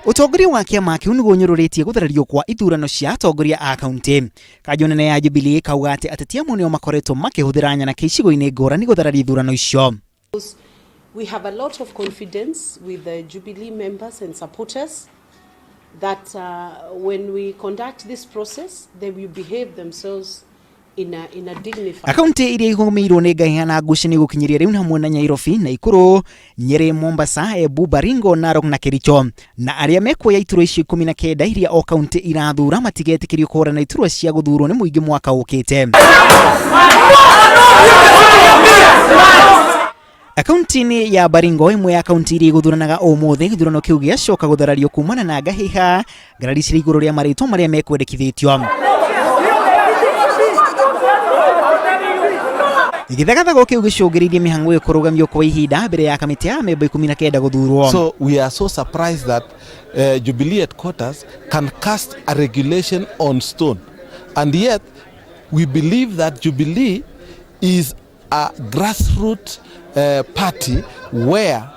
Ũtongoria wa kĩama kĩu nĩguo ũnyũrũrĩtie gũtharario kwa ithurano cia atongoria a kaunti. Kanjũ nene ya Jubilee ĩkauga atĩ ateti amwe nĩo makoretwo makĩhũthĩra nyanake icigo-inĩ ngũrani gũthararia ithurano icio. We have a lot of confidence with the Jubilee members and supporters that when we conduct this process, they will behave themselves in a dignified Akaunti iria igũmĩirwo nĩ ngahĩha na ngucanio gũkinyĩria rĩu nĩ hamwe na Nyairobi, Naikuru, Nyeri, Mombasa, Embu, Baringo, Narok na Kericho. Na arĩa mekuoya iturwa icio 19 iria o kaunti irathura matigetĩkĩrio kũhũrana iturwa cia gũthurwo nĩ mũingĩ mwaka ũkĩte. Kaunti-inĩ ya Baringo, ĩmwe ya kaunti iria igũthuranaga ũmũthĩ, gĩthurano kĩu gĩacoka gũtharario kumana na ngahĩha, ngarari cirĩ igũrũ rĩa marĩtwa marĩa mekwendekithĩtio. Gĩthagathago kĩu gĩcũngĩrĩirie mĩhang'o ĩyo kũrũgamio kwa ihinda mbere ya kamĩtĩ ya amemba 19 gũthurwo. So we are so surprised that Jubilee headquarters can cast a regulation on stone. And yet we believe that Jubilee is a grassroots party where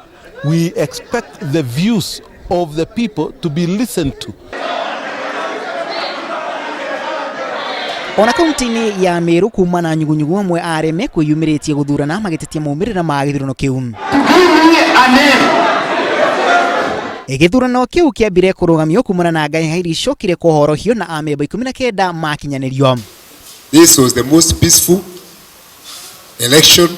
we expect the views of the people to be listened to. Ona kaunti-inĩ ya Meru kuma na nyugunyugu amwe a arĩa mekwĩyumĩrĩtie gũthurana magĩtetia maumĩrĩra ma gĩthurano kĩu. Gĩthurano kĩu kĩambire kũrũgamio kumana na ngahĩha iria icokire kũhorohio na amemba 19 makinyanĩrio. This was the most peaceful election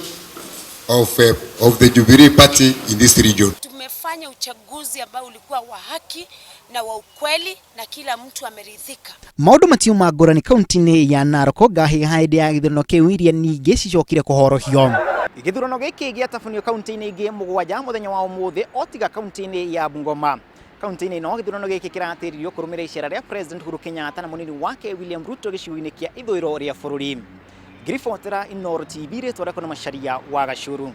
of the Jubilee Party in this region. Tumefanya uchaguzi ambao ulikuwa wa haki na wa ukweli na kila mtu ameridhika. Maũndũ matiuma ngũrani kaunti-inĩ ya Narok ngahĩha hĩndĩ ya gĩthurano kĩu iria ningĩ cicokire kũhorohio. Gĩthurano gĩkĩ gĩatabanio kaunti-inĩ ingĩ mũgwanja mũthenya wa ũmũthĩ o tiga kaunti-inĩ ya Bungoma. Kaunti-inĩ ĩno gĩthurano gĩkĩ kĩratĩririo kũrũmĩrĩra icera rĩa President Uhuru Kenyatta na mũnini wake William Ruto gĩcigo-inĩ kĩa ithũĩro rĩa bũrũri. Ngĩribotera Inooro TV rĩtwa rĩakwa nĩ Macharia wa Gacuru.